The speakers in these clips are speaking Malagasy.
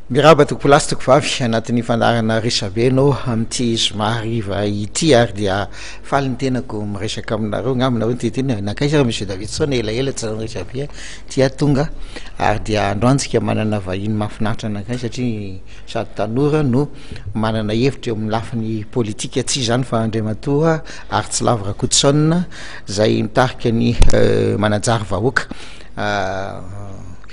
Miarahaba tompokolahy sy tompokovavy anatin'ny fandaharana resabe ianao amin'ity zoma hariva ity ary dia faly ny tenako miresaka aminareo angamba nareo niteniteny hoe nankaiza ary monsieur Davidson elaela tsy nanao resabe ty aho tonga ary dia androany tsika manana vahiny mahafinaritra anakay satria sady tanora no manana hevitra eo amin'ny lafiny politika tsy izany fa Andriamatoa Aritsilavo Rakotoson izay mitarika ny Manajary Vahoaka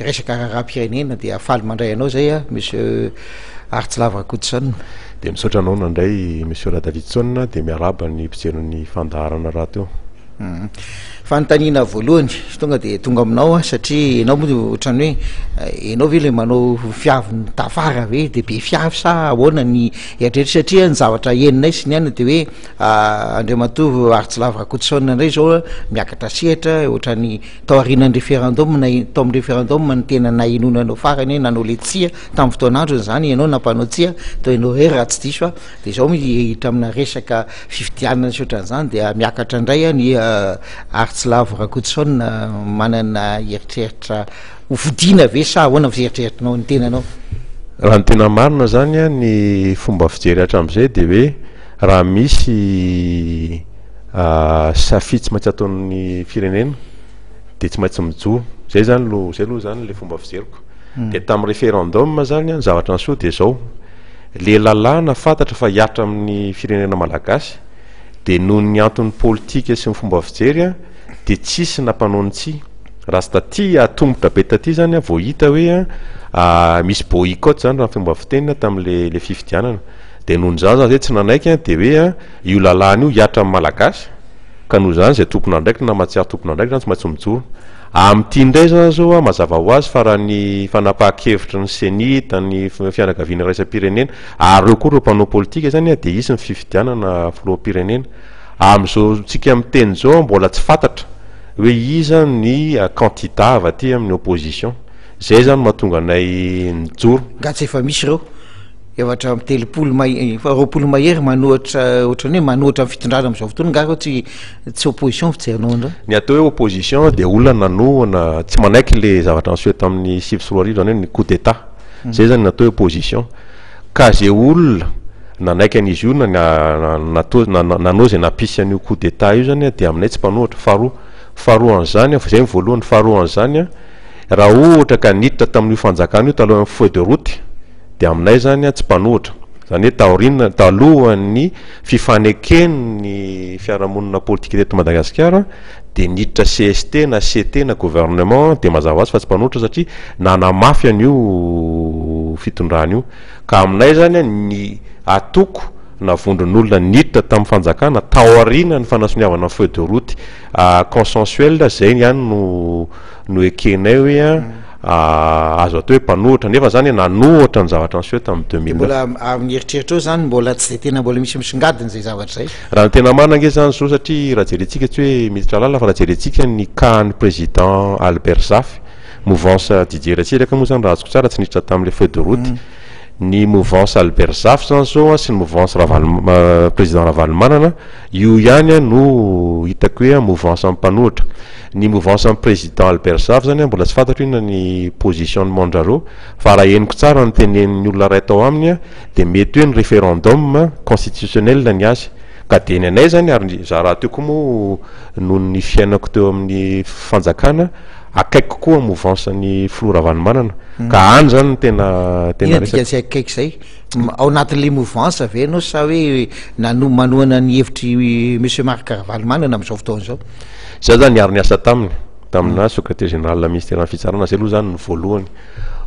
resaka raharaham-pirenena dia faly mandray anao zay a monsieur Aritsilavo Rakotoson. Dia misaotra anao nandray monsieur Radavidson dia miarahaba ny mpijery ny fandaharana rahateo. Fanontaniana voalohany tonga dia tonga aminao aho satria ianao moa ohatran'ny hoe ianao ve le manao fiavy tafara ve de be fiavy sa ahoana ny eritreritra satria ny zavatra henonay sy ny anona de hoe Andriamatoa Aritsilavo Rakotoson indray zao miakatra sehatra ohatran'ny tao aorianan'ny référendum na tao amin'ny référendum no tena nahenoana anao farany hoe nanao le tsia tamin'ny fotoan'androny zany ianao nampanao tsia toa ianao irery raha tsy diso aho de zao hiditra amina resaka fifidianana sy ohatran'izany dia miakatra indray ny Aritsilavo Rakotoson manana eritreritra ho fodiana ve sa ahoana ny fieritreretinao ny tenanao? Raha ny tena marina zany an, ny fomba fijery hatramin'izay dia hoe raha misy safidy tsy maintsy ataon'ny firenena dia tsy maintsy mijoro, zay zany no zay aloha zany le fomba fijeriko. Dia tamin'ny référendum zany an, ny zavatra niseho dia zao, le lalàna fantatra fa hihatra amin'ny firenena malagasy dia noho ny antony politika sy ny fomba fijery an, dia tsisy nampanao ny tsia. Raha tsy taty atomotra be taty zany an vao hita hoe misy boycott zany raha ny fomba fiteny tamin'le le fifidianana. Dia noho ny izany zany zay tsy nanaiky an, dia hoe io lalàna io hihatra amin'ny malagasy ka noho izany izay tompon'andraikitra na mahatsiaro tompon'andraikitra zany tsy maintsy mijoro. Amin'ity indray zany zao an, mazava ho azy fa raha ny fanapahan-kevitry ny Cenit, ny fianakaviana iraisam-pirenena ary ireo koa ireo mpanao politika zany an, dia hisy ny fifidianana filoham-pirenena. Amin'izao tsika miteny izao an, mbola tsy fantatra hoe iza ny candidat avy aty amin'ny opposition. Izay zany no mahatonga anay nijoro. Nga tsy efa misy ireo? 34 mahe- efa 20 mahery manohitra ohatran'ny hoe manohitra ny fitondrana amin'izao fotoana nga ireo tsy tsy opposition fijerinao an'ireo? Ny atao hoe opposition dia olona nanohana, tsy manaiky le zavatra niseho tamin'ny 2009 zany hoe ny coup d'etat. Zay zany ny atao hoe opposition. Ka ze olona nanaiky an'izy io na natao nanao zay nampisy an'io coup d'etat io zany dia aminay tsy mpanohitra. Faharoa, faharoa an'izany, zay ny voalohany, faharoa an'izany raha ohatra ka niditra tamin'io fanjakana io talohan'ny feuille de route, Dia aminay izany tsy mpanohitra. Izany hoe taoriana, talohan'ny fifaneken'ny fiarahamonina politika teto Madagasikara dia niditra cst na CT na gouvernement dia mazava ho azy fa tsy mpanohitra satria nanamafy an'io fitondrana io. Ka aminay izany ny atoko na vondron'olona niditra tamin'ny fanjakana taorian'ny fanasoniavana ny feuille de route consensuel izay ihany no no ekenay hoe Azo atao hoe mpanohitra nefa zany nanohitra ny zavatra niseho tamin'ny 2009. Mbola amin'ny eritreritrao zany mbola tsy de tena mbola misy misongadina izay zavatra izay? Raha ny tena marina ange zany zao satria raha jerentsika tsy hoe miditra lalina fa raha jerentsika ny cas an'ny président Albert Zafy, mouvance Didier Ratsiraka moa zany raha azoko tsara tsy niditra tamin'ilay feuille de route, ny mouvance Albert Zafy zany zao sy ny mouvance Ravalo président Ravalomanana io ihany no hitako hoe mouvance mpanohitra. Ny mouvance an'i président Albert Zafy zany mbola tsy fantatro inona ny positionnement-ndrareo fa raha henoko tsara ny tenenin'ny olona iray tao aminy dia mety hoe ny référendum constitutionnel ny azy ka dia ny anay zany ary za rahateo koa moa noho ny fiainako teo amin'ny fanjakana akaiky kokoa mouvance ny filoha Ravalomanana ka any zany no tena tena Inona resaka. dikan'izay akaiky izay? Ao anatin'ilay mouvance ve ianao sa hoe nano- manohana ny hevitr'i monsieur Marc Ravalomanana amin'izao fotoana izao? Za zany niary niasa taminy, tamina secrétaire général ministeran'ny fitsarana, zay aloha zany ny voalohany.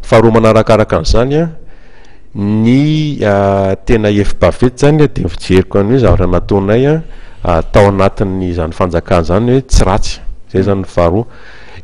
Faharoa manarakaraka an'izany an, ny tena hevi-baventy zany dia ny fijeriko an'ny hoe zavatra nataonay an tao anatin'izany fanjakana izany hoe tsy ratsy, zay zany ny faharoa.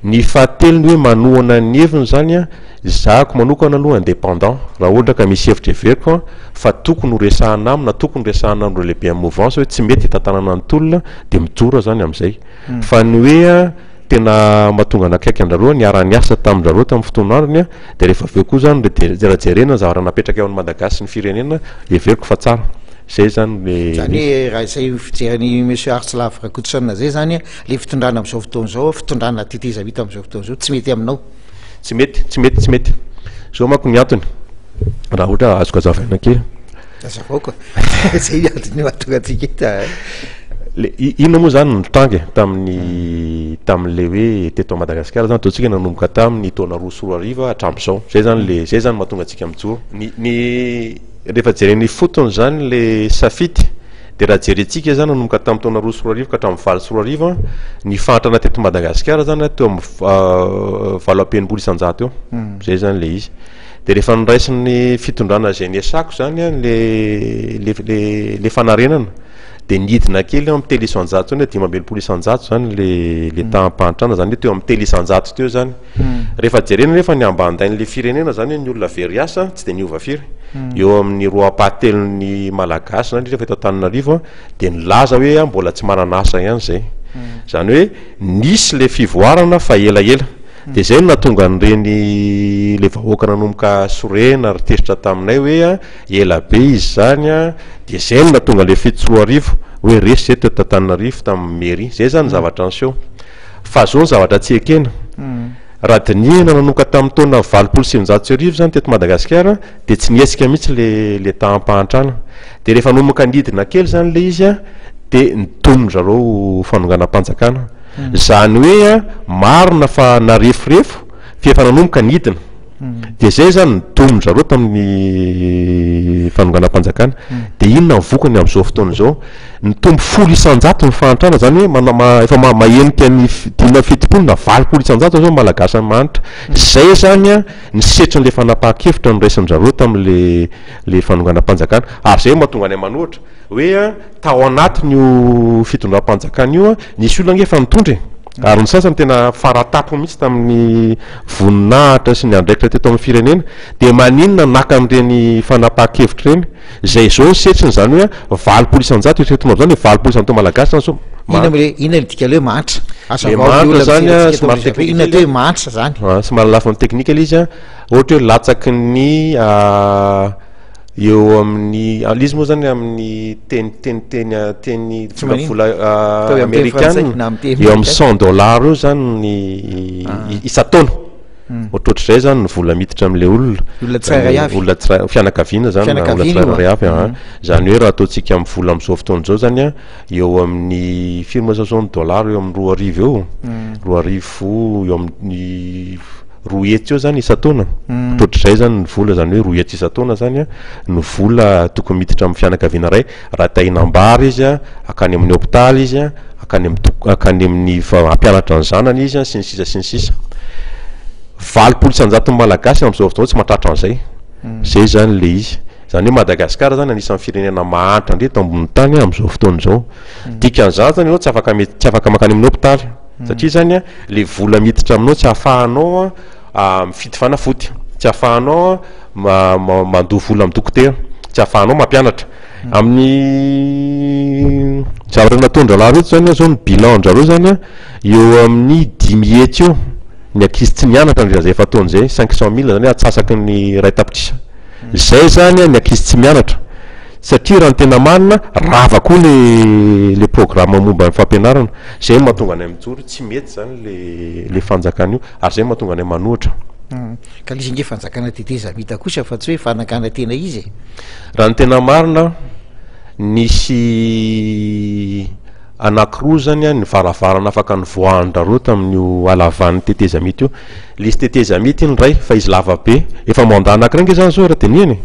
Ny fahatelo ny hoe manohana ny heviny zany an, zahako manokana aloha indépendant, raha ohatra ka misy hevitra heveriko an fa tokony ho resahana aminy na tokony resahana amin'ireo lehiben'ny mouvance hoe tsy mety hitantanana ny tolona dia mijoro aho zany amin'izay. Fa ny hoe tena mahatonga anakaiky an-drareo, niara-niasa tamin-drareo tamin'ny fotoan'androny aho, dia rehefa avy eo koa zany raha jerena ny zavatra napetraka eo an'i Madagasikara sy ny firenena, heveriko fa tsara. Zay zany le Zany hoe raha izay fijerin'i Monsieur Hartsilavo Rakotoson zay zany, le fitondrana amin'izao fotoana izao, fitondrana tetezamita amin'izao fotoana izao, tsy mety aminao? Tsy mety, tsy mety, tsy mety. Zao manko ny antony. Raha ohatra azoko azavaina kely. Azavao ka. Zay antony mahatonga antsika eto a. Le inona moa zany no nitranga e tamin'ny tamin'le hoe teto Madagasikara zany ataontsika nanomboka tamin'ny taona 2002 hatramin'izao. Zay zany le zay zany mahatonga antsika mijoro. Ny ny rehefa jerena ifotony zany le safidy de raha jerentsika zany nanomboka tamin'ny taona 2002 ka hatramin'ny 2008 an, ny fahantrana teto Madagasikara zany teo amin'ny 68% eo. Zay zany le izy. De rehefa noraisin'ny fitondrana izay niasako zany an le le le le fanarenana de nidina kely eo amin'ny 3% eo na 65% zany le le taham-pahantrana zany hoe teo amin'ny 3% teo zany. Rehefa jerena nefa ny ambandain'le firenena zany hoe ny olona very asa tsy de niova firy. Eo amin'ny roa ampahatelon'ny Malagasy zany rehefa eto Antananarivo an de nilaza hoe mbola tsy manana asa ihany zay. Zany hoe nisy le fivoarana fa elaela. Dia izay no nahatonga an'ireny ilay vahoaka nanomboka sorena ary tezitra taminay hoe ela be izy izany an, dia izay no nahatonga ilay 2007 hoe resy izay teto Antananarivo tamin'ny mairie. Izay izany ny zavatra niseho. Fa izao ny zavatra tsy ekena, raha dinihina nanomboka tamin'ny taona 1980 izany teto Madagasikara dia tsy nihetsika mihitsy ilay ilay taham-pahantrana. Dia rehefa nanomboka nidina kely izany ilay izy an, dia nitombo zareo fanonganam-panjakana. Izany hoe marina fa nareforefo fa efa nanomboka nidina. Dia izay izany ny domin-dry zareo tamin'ny fanonganam-panjakana. Dia inona ny vokany amin'izao fotoana izao? Nitombo 10% ny fahantrana, izany hoe mana- efa mahenika ny 75 na 80% izao ny Malagasy mahantra. Izay izany ny setrin'ilay fanapahan-kevitra noraisin-dry zareo tamin'ilay ilay fanonganam-panjakana. Ary izay no mahatonga anay manohitra hoe Tao anatin'io fitondram-panjakana io, nisy olona ange efa nitondra e! Ary ny sasany tena faratapony mihitsy tamin'ny voninahitra sy ny andraikitra teto amin'ny firenena. Dia maninona naka an'ireny fanapahan-kevitra ireny? Izay izao ny setriny izany hoe 80% eritreretinao amin'izany hoe 80% Malagasy izany sao Inona moa le, inona le dikan'ilay hoe mahantra? Le Azavao amin'ny mahantra olona izany mijery an, antsika eto somary amin'ny teknika Inona kely atao hoe mahantra izany? an, somary lafiny teknika ilay izy an, ohatra hoe latsaky ny Eo amin'ny, ilay izy moa zany amin'ny teny teny teny teny Tsy maninona. vola Ataovy amin'ny teny frantsay amerikana, na amin'ny teny eo amin'ny malagasy. cent dollars eo zany ny isan-taona. Ohatrohatr'izay zany ny vola miditra amin'ilay olona. Olona tsirairay avy. Olona tsira- fianakaviana zany na olona Fianakaviana io tsirairay an. avy an. Zany hoe raha ataontsika amin'ny vola amin'izao fotoana izao zany an, eo amin'ny firy moa zao zao ny dollar eo amin'ny 2000 eo, 2000 eo amin'ny 200 eo zany isan-taona, ohatrohatr'izay zany ny vola, zany hoe 200 isan-taona zany an no vola tokony miditra amin'ny fianakaviana iray raha te hihinam-bary izy an, hankany amin'ny hopitaly izy an, hankany amin'ny dok- hankany amin'ny fa- hampianatra ny zanany izy an, sy ny sisa sy ny sisa. 80% ny Malagasy amin'izao fotoana izao tsy mahatratra an'izay, zay zany le izy. Zany hoe Madagasikara zany anisan'ny firenena mahantra indrindra eto ambonin'ny tany amin'izao fotoana izao. Dikan'izany zany ianao tsy afaka mety tsy afaka mankany amin'ny hopitaly. Satria zany an, le vola miditra aminao tsy ahafahanao mifidy fanafody, tsy ahafahanao mandoa vola amin'ny dokotera, tsy ahafahanao mampianatra. Amin'ny zavatra nataon-drahalahy reto zany an, zao ny bilan-dRareo zany an, eo amin'ny 500 eo ny ankizy tsy mianatra nandritra izay efa-taona izay, 500 mille zany hoe antsasaky ny 1 tapitrisa. Zay zany an ny ankizy tsy mianatra. Satria raha ny tena marina, rava koa le le programme momba ny fampianarana. Zay no mahatonga anay mijoro, tsy mety zany le le fanjakana io, ary zay no mahatonga anay manohitra. Ka le izy ange fanjakana tetezamita kosa fa tsy hoe fanakana tena izy e. Raha ny tena marina, nisy anakiroa zany an ny varavarana afaka nivoahan-drareo tamin'io halavan'ny tetezamita io. Le izy tetezamita iny iray, fa izy lava be, efa mandat anakiray ange zany zao raha dinihana e.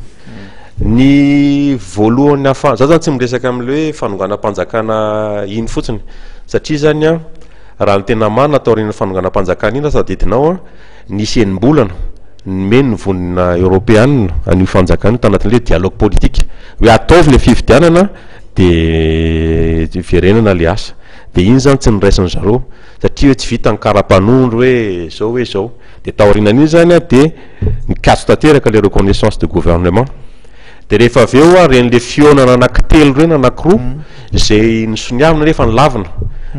Ny voalohany ahafaha, za zany tsy miresaka amin'ilay hoe fanonganam-panjakana iny fotsiny satria zany an, raha ny tena marina taorian'ny fanonganam-panjakana iny raha tadidinao an, nisy enim-bolana nomeny ny vondrona eoropeanina an'io fanjakana io tanatin'ilay hoe dialogue politique hoe ataovy ilay fifidianana de hiverenana ilay asa, de iny zany tsy noraisin-dry zareo satria hoe tsy vita ny kara-panondro hoe zao hoe zao, de taorianan'iny zany an de Nikatso tanteraka ilay reconnaissance de gouvernement. Dia rehefa avy eo ary ireny le fihaonana anankitelo ireny, anankiroa, izay nosoniavina nefa nolavina.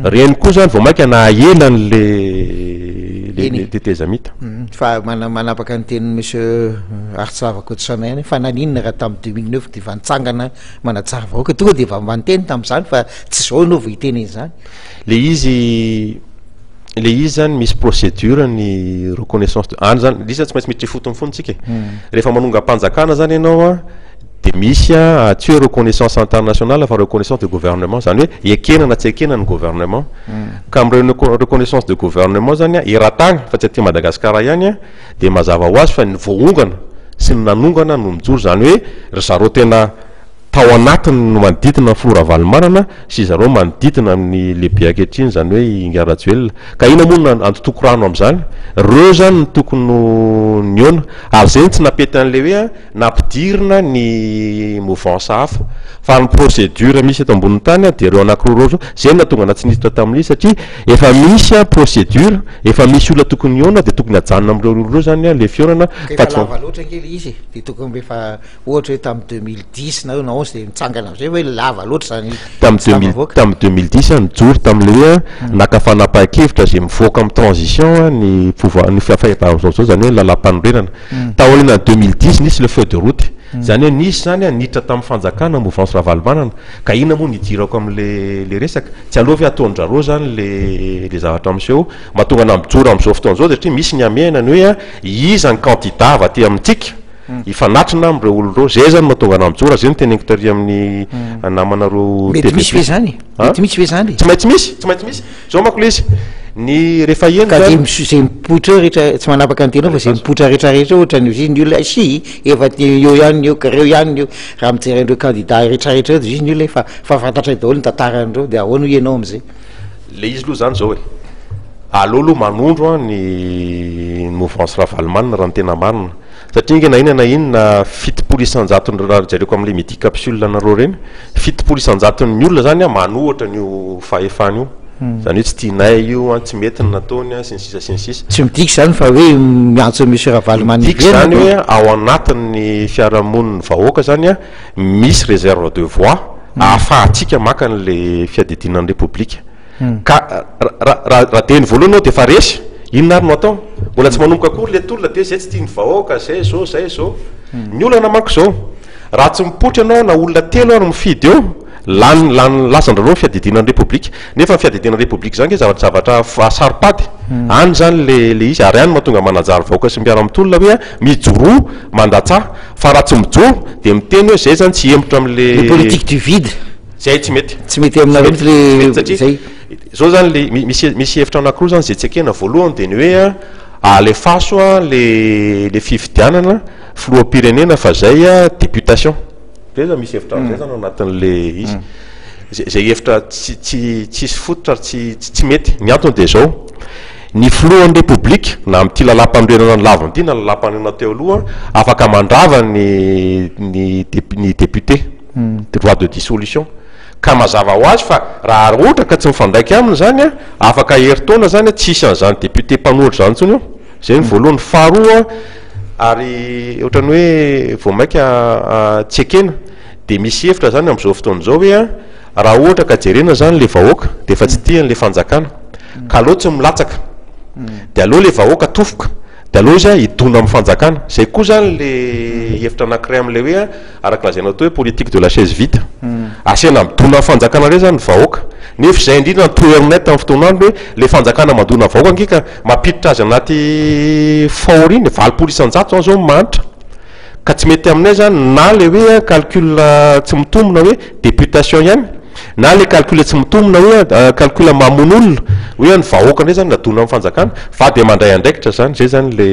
Ireny koa izany vao mainka nahaela an'le le le tetezamita. Fa manapaka ny tenin'i Monsieur Artsilava Rakotosaina ihany, fa naninona raha tamin'ny 2009 dia efa nitsangana manatsara vahoaka, tonga dia efa mba niteny tamin'izany fa tsy izao ianao vao hiteny an'izany. Le izy. Le izy zany misy procédure ny reconnaissance de any zany, le izy zany tsy maintsy miditra ifotony foana tsika e. Rehefa manongam-panjakana zany ianao a, de misy a tsy hoe reconnaissance internationale fa reconnaissance de gouvernement, zany hoe ekena na tsy ekena ny gouvernement. Ka amin'ireo reconnaissance de gouvernement zany a, eran-tany fa tsy aty Madagasikara ihany a, de mazava ho azy fa ny voaongana sy ny nanongana no mijoro, zany hoe ry zareo tena tao anatiny no manodidina ny filoha Ravalomanana sy zareo manodidina ny lehibe ankehitriny izany hoe i Ingahy Rajoelina. Ka inona moa no antotoko rano amin'izany? Reo izany no tokony ho nihaona. Ary izay no tsy nampety an'ilay hoe nampidirina ny mouvance hafa. Fa ny procédure misy eto ambonin'ny tany dia ireo anankiroa ireo izao. Izay no nahatonga anà tsy niditra tamin'ilay izy satria efa misy procédure, efa misy olona tokony hihaona dia tokony hajanona amin'ireo olona ireo izany ilay fihaonana Ka fa efa tsy lava loatra ange ilay izy e, dia tokony mba efa Ohatra hoe tamin'ny 2010 na na 11 dia nitsangana amin'izay hoe lava loatra izany Tamin'ny deux mille tafavoaka. tamin'ny 2010 aho nijoro tamin'ilay hoe naka fanapahan-kevitra izay mivoaka amin'ny transition ny pouvoir ny fahefana amin'izao izao izany hoe lalàmpanorenana. Taorian'ny 2010 nisy le feuille de route. Izany hoe nisy izany niditra tamin'ny fanjakana mouvance Ravalomanana. Ka inona moa no idirako amin'ilay le resaka? Tsy aleo ve ataon-dRareo izany le le zavatra miseho? Mahatonga anà mijoro amin'izao fotoana izao dia satria misy ny hamehana ny hoe iza ny candidat avy aty amintsika? Hifanatrina amin'ireo olona ireo. Zay zany mahatonga anah mijoro, zay no teneniko tary amin'ny namanareo Mety misy ve TVP. zany? An? Mety misy ve zany? Tsy maintsy misy, tsy maintsy misy. Zao manko le izy, ny rehefa heno Ka zay zany. mis- zay mipoitra eo rehetra, tsy manapaka ny teninao fa zay mipoitra rehetra rehetra eo ohatran'ny ozy ny olona si efa ty eo ihany ny eo ka reo ihany ny eo, raha mijery an'ireo kandida rehetra rehetra eo de ozy ny olona efa fa fantatray daholo ny tantaran'ireo de ahoana hoy ianao am'zay? Le izy aloha zany zao e, aleo aloha manondro an ny mouvance Ravalomanana raha ny tena marina. Satria ange na inona na inona 70 isan-jatony raha jereko amin'ilay midi capsule anareo ireny, 70 isan-jaton'ny olona zany an manohitra an'io fahefana io. Izany hoe tsy tianay io an, tsy mety ny nataony an, sy ny sisa sy ny sisa. Tsy midika izany fa hoe miantso an'i Monsieur Ravalomanana Midika hiverina izany akory. hoe ao anatin'ny fiarahamonin'ny vahoaka zany an, misy réserve de voix ahafahantsika maka an'ilay fiadidiana ny Repoblika. Ka raha dieny voalohany ianao dia efa resy, inona ary no atao? Mbola tsy manomboka akory ilay tolona dia izay tsy tian'ny vahoaka, izay izao, izay izao. Ny olana manko izao, raha tsy mipoitra ianao na olona telo ary mifidy eo, lany lany lasan-dRareo ny fiadidiana ny Repoblika. Nefa ny fiadidiana ny Repoblika izany ange zavatra zavatra saro-pady. Any izany ilay ilay izy, ary any no mahatonga manajary vahoaka sy mpiara-mitolona hoe mijoroa, mandatsaha. Fa raha tsy mijoro dia miteny hoe izay izany tsy hihemotra amin'ilay. Le politique du vide. Zay tsy mety. Tsy mety aminareo mihitsy Tsy le mety satria zay. zao zany le misy misy hevitra anakiroa zany zay tsy ekena, voalohany de ny hoe a alefaso a le le fifidianana filoham-pirenena fa zay a députation, zay zany misy hevitra zay zany ao anatin'le izy, zay zay hevitra tsy tsy tsisy fototra ary tsy tsy mety, ny antony de zao, ny filohan'ny repoblika na amin'ity lalàmpanorenana nolavina ity na lalàmpanorenana teo aloha afaka mandrava ny ny ny député. droit de dissolution, ka mazava ho azy fa raha ohatra ka tsy mifandraika aminy izany an, afaka herintaona izany an, tsy hisy an'izany député mpanohitra izany intsony eo, izay ny voalohany, faharoa an, ary ohatran'ny hoe vao mainka tsy ekena, dia misy hevitra izany amin'izao fotoana izao hoe an, raha ohatra ka jerena izany ilay vahoaka dia efa tsy tia an'ilay fanjakana, ka aleo tsy milatsaka, dia aleo ilay vahoaka tofoka, dia aleo izy an hidona amin'ny fanjakana, izay koa izany ilay hevitra anankiray amin'ilay hoe an, Araka lazainao teo hoe politique de la chaise vide. Asiana midona fanjakana indray zany ny vahoaka. Nefa izay indrindra no toherinay tamin'ny fotoan'andro hoe le fanjakana mandona vahoaka ange ka mampiditra azy anaty fahoriana e, 80% zany zao ny mahantra. Ka tsy mety aminay zany na le hoe calcul tsy mitombina hoe députation ihany, na le calcul tsy mitombina hoe calcul mamono olona hoe ny vahoaka indray zany nadona amin'ny fanjakana fa dia mandray andraikitra zany, zay zany le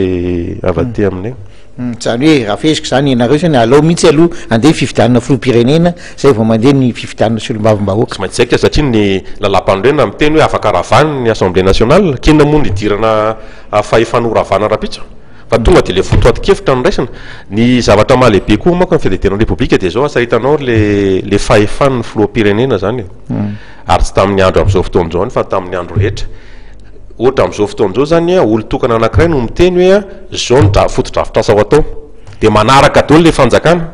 avy aty aminay. Izany hoe raha feheziko izany ianareo izany alao mihitsy aloha handeha ny fifidianana filoham-pirenena izay vao mandeha ny fifidianana solombavambahoaka. Tsy maintsy zaika satria ny lalàmpanorenana miteny hoe afaka ravany ny assemblée nationale, k'inona moa no hidirana fahefana ho ravana rahampitso? Fa tonga dia ilay votoatin-kevitra no raisina. Ny zavatra maha lehibe koa manko ny fiadidiana ny repoblika dia izao, asa hitanao ry le le fahefan'ny filoham-pirenena izany e. Ary tsy tamin'ny andro amin'izao fotoana izao ihany fa tamin'ny andro rehetra. Ohatra amin'izao fotoana izao izany, olon-tokana anankiray no miteny hoe izao no fotodrafitrasa ho atao. Dia manaraka daholo ilay fanjakana.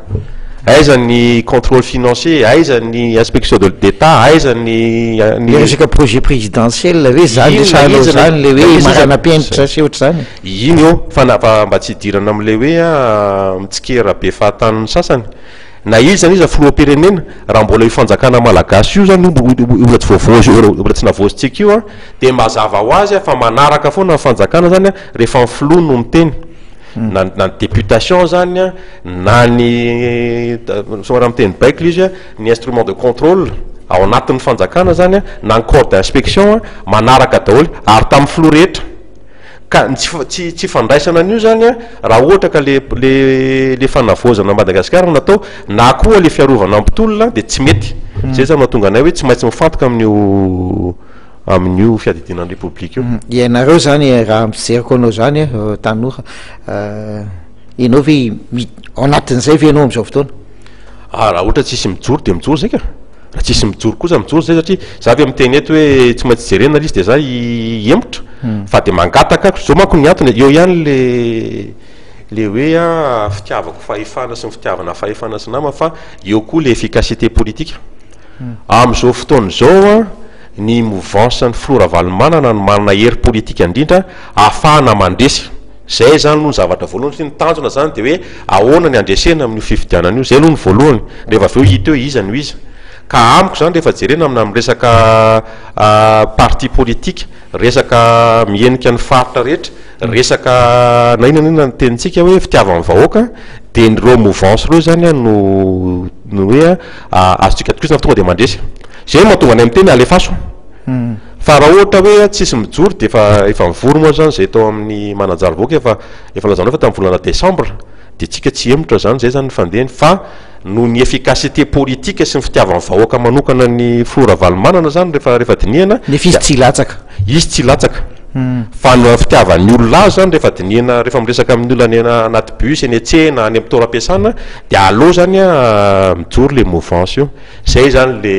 Aiza ny contrôle financier, aiza ny inspection de d'Etat, aiza ny ny. Ilay resaka projet présidentiel ve izany Inona resahanao iza izany ilay na hoe iza iza manara-penitra sy ohatr'izany? Iny eo fa na fa mba tsy hidirana amin'ilay hoe mitsikera be fahatany ny sasany. Na iza na iza filoham-pirenena, raha mbola io fanjakana malagasy io zany mbola tsy voavozo, mbola tsy navozintsika io an, dia mazava ho azy fa manaraka foana ny fanjakana zany an, rehefa ny filoha no miteny. Na na ny députation zany an, na ny somary miteny baiko ilay izy an, ny instrument de contrôle ao anatin'ny fanjakana zany an, na ny corps d'inspection an, manaraka daholo ary tamin'ny filoha rehetra. Ka ny tsy tsy tsy fandraisana an'io zany an, raha ohatra ka le le le fanavaozana an'i Madagasikara no natao, na koa le fiarovana ny mpitolona dia tsy mety. Zay zany mahatonga anay hoe tsy maintsy mifantoka amin'io amin'io fiadidiana ny Repoblika io. Ianareo zany raha ny fijeriko anao zany tanora, ianao ve mi- ao anatin'izay ve ianao amin'izao fotoana? Ah raha ohatra tsisy mijoro dia mijoro zay ka. Raha tsisy mijoro kosa mijoro zay satria za ve miteny eto hoe tsy maintsy jerena ilay izy dia za hihemotra fa dia mangataka aho, zao manko ny antony e, eo ihany le le hoe a fitiavako fahefana sy ny fitiavana fahefana sy nama fa eo koa le efficacité politique. Amin'izao fotoana izao an, ny mouvance ny filoha Ravalomanana no manana hery politika indrindra ahafahana mandresy. Zay zany aloha ny zavatra voalohany satria ny tanjona zany dia hoe ahoana ny handresena amin'io fifidianana io, zay aloha ny voalohany, rehefa avy eo hita eo iza no iza. Ka amiko zany rehefa jerena amina amin'ny resaka parti politique, resaka mihenika ny faritra rehetra, resaka na inona na inona ny tenintsika hoe fitiavan'ny vahoaka dia ireo mouvance ireo zany an no no hoe azontsika atokisana fa tonga dia mandresy. Zay no mahatonga anay miteny alefaso. Fa raha ohatra hoe tsisy mijoro dia efa efa mivory moa zany zay tao amin'ny Mananjary vahoaka efa efa nilazanao fa tamin'ny volana décembre dia tsika tsy hihemotra zany zay zany ny fandehany fa noho ny efficacité politique sy ny fitiavan'ny vahoaka manokana ny filoha Ravalomanana zany rehefa rehefa dinihana Nefa izy tsy hilatsaka. Izy tsy hilatsaka. Fa ny fitiavan'ny olona azy zany rehefa dinihana rehefa miresaka amin'ny olona any anaty bus eny an-tsena any amin'ny toeram-piasana dia aleo zany mijoro le mouvance io. Zay zany le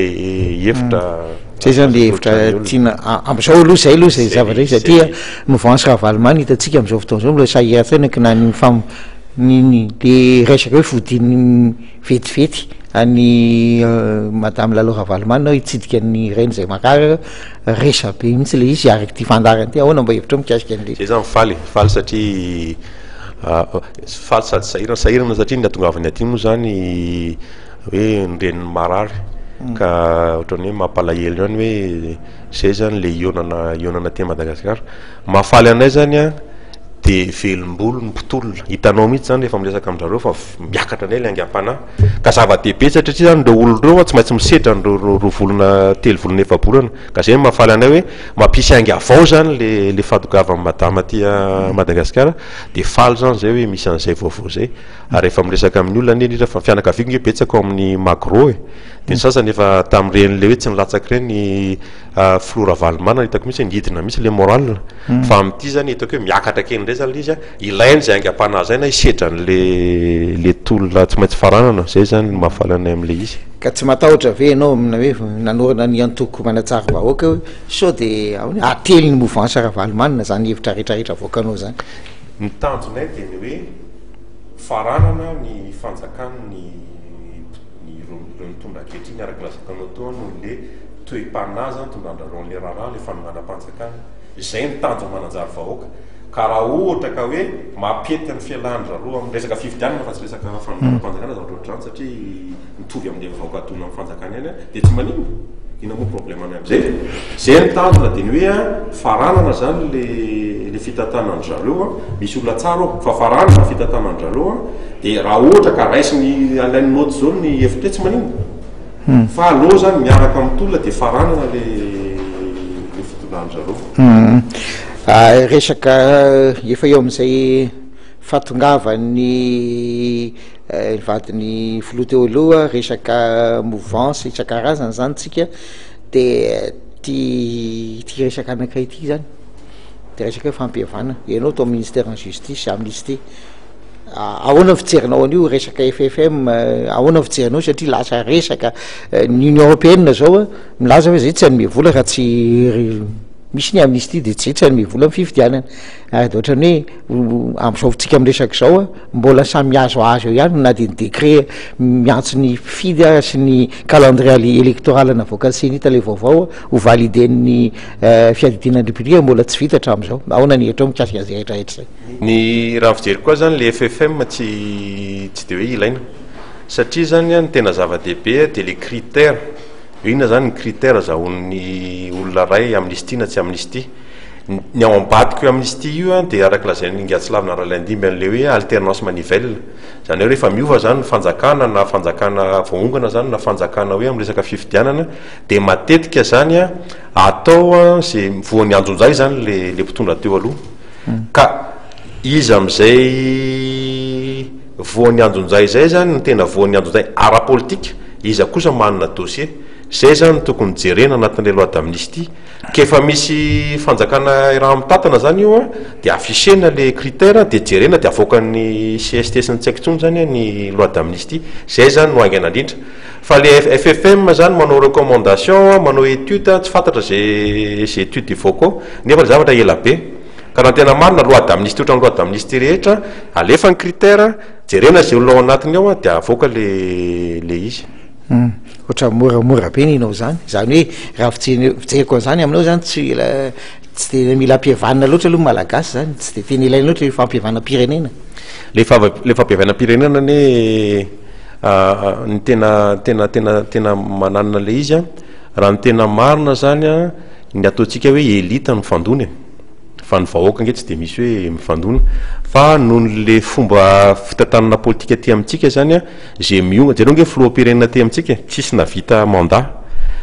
hevitra. Zay zany le hevitra tiana am'zao aloha zay aloha zay zavatra zay satria mouvance Ravalomanana hitantsika am'zao fotoana zao mbola sahiran-tsaina ka na ny fam- ny ny le resaka hoe fodian'ny vetivety an'i madame Lalao Ravalomanana hitsidika ny rainy zay marary resa-be mihitsy le izy araka ity fandaharana ity, ahoana mba hevitrao mikasika an'le. Zay zany faly, faly satria faly sady sahirana, sahirana satria ny nahatongavany aty moa zany hoe ny reniny marary ka ohatran'ny hoe mampalahelo ihany hoe zay zany le hihaonana hihaonana aty Madagasikara. Mahafaly anay zany an de velombolo ny mpitolona, hitanao mihitsy zany rehefa miresaka amin-dry zareo fa miakatra indray le aingam-panahy ka zava-dehibe satria zany ireo olona ireo tsy maintsy misedra an'ireo roa volana telo volana efa-bolana ka zay no mahafaly anay hoe mampisy ainga vao zany le le fahatongavan'i madama aty Madagasikara de faly zany zay hoe misy an'izay vaovao zay. Ary rehefa miresaka amin'ny olona anie indrindra fa ny fianakaviako nge betsaka ao amin'ny magro e! Dia ny sasany efa tamin'ireny le hoe tsy nilatsaka ireny filoha Ravalomanana hitako mihitsy hoe nidina mihitsy le moral. Fa amin'ity zany hitako hoe miakatra kely indray zany le izy an, ilaina izay aingam-panahy izay na hisedra an'le le tolona tsy maintsy faranana, zay zany no mahafaly anay amin'le izy. Ka tsy matahotra ve ianao amina hoe nanorina ny antoko manatsara vahoaka hoe sao dia ahoana atelin'ny mouvance Ravalomanana zany hevitra retraretra avoakanao zany? Ny tanjonay dia ny hoe Faranana ny fanjakan ny ireo mitondra ankehitriny araka ny lazaiko anao teo noho le toe-panahy zany tondrandrareo anle raharaha le fanonganam-panjakana. Izay ny tanjona mananjary vahoaka. Ka raha ohatra ka hoe mampety ny fialan-dry zareo amin'ny resaka fifidianana fa tsy resaka fanonganam-panjakana zavatra ohatr'izany satria mitovy amin'ilay vahoaka adona amin'ny fanjakana ihany dia tsy maninona. Inona moa problème any amin'izay? Zay ny tanjona dia ny hoe faranana zany le le fitantanan-dry zareo an, misy olona tsara ao fa faranana ny fitantanan-dry zareo an, dia raha ohatra ka raisiny alainy note zao ny hevitra tsy maninona fa aleo zany miaraka amin'ny tolona dia faranana le le fitondran-dry zareo. Resaka efa eo amin'izay fahatongavan'ny ny vadin'ny filoha teo aloha, resaka mouvance isan-karazany zany tsika de ty ty resaka anankiray ity zany de resaka hoe fampihavanana, ianao tao ministère ny justice, amnistie, ahoana ny fijerinao an'io resaka FFM, ahoana ny fijerinao satria lasa resaka ny union européenne zao a milaza hoe zay tsy hanome vola raha tsy misy ny amnistie de zay tsy hanome vola amy fifidianana, ary de ohatran'ny hoe am'zao tsika miresaka zao a Mbola samy mihazohazo eo ihany na dia ny décret miantso ny mpifidy aza sy ny calendrier électoral navoakan'ny CENIT ilay vaovao ho valider-n'ny fiadidiana ny République mbola tsy vita hatramin'izao. Ahoana ny hevitrao mikasika an'izay rehetra rehetra izay? Ny raha ny fijeriko azy zany le FFM tsy tsy de hoe ilaina. Satria zany an, ny tena zava-dehibe dia le critère, inona zany ny critère azahoan'ny olona iray amnistie na tsy amnistie. Ny ao ambadik'io amnistie io an dia araka lazain'i Ingatsilavina Ralaindimby an'ilay hoe alternance manivelle. Izany hoe rehefa miova izany ny fanjakana na fanjakana voaongana izany na fanjakana hoe amin'ny resaka fifidianana dia matetika izany an atao an izay voan'ny anjonjay izany ilay ilay mpitondra teo aloha. Ka iza amin'izay voan'ny anjonjay izay izany no tena voan'ny anjonjay ara-politika, iza kosa manana dossier. Izay izany no tokony jerena anatin'ilay loi d'amnistie. Ka efa misy fanjakana iraha-mitatana zany io an, de afficher-na le critère de jerena de avoakan'ny cst sy ny tsy haiko intsony zany ny loi d'amnistie. Zay zany no haingana indrindra. Fa le ffm zany manao recommandation, manao étude, tsy fantatra ze ze étude hivoaka ao, nefa le zavatra ela be. Ka raha ny tena marina loi d'amnistie ohatran'ny loi d'amnistie rehetra, alefa ny critère, jerena ze olona ao anatiny ao an, de avoaka le le izy. Hum, ohatran'ny moramora be ny enao zany, zany hoe raha fijery fijeriko an'zany aminao zany tsy ela tsy de mila ampihavanina loatra aloha ny malagasy zany, tsy de tena ilaina loatra io fampihavanam-pirenena. Le fava- le fampihavanam-pirenena anie ny tena tena tena tena mananona le izy an, raha ny tena marina zany an, ny ataontsika hoe elite no mifandona e, fa ny vahoaka ange tsy de misy hoe mifandona, fa noho le fomba fitantanana politika aty amintsika zany an, Ze miongana, jereo nge filoham-pirenena aty amintsika e, tsisy navita mandat.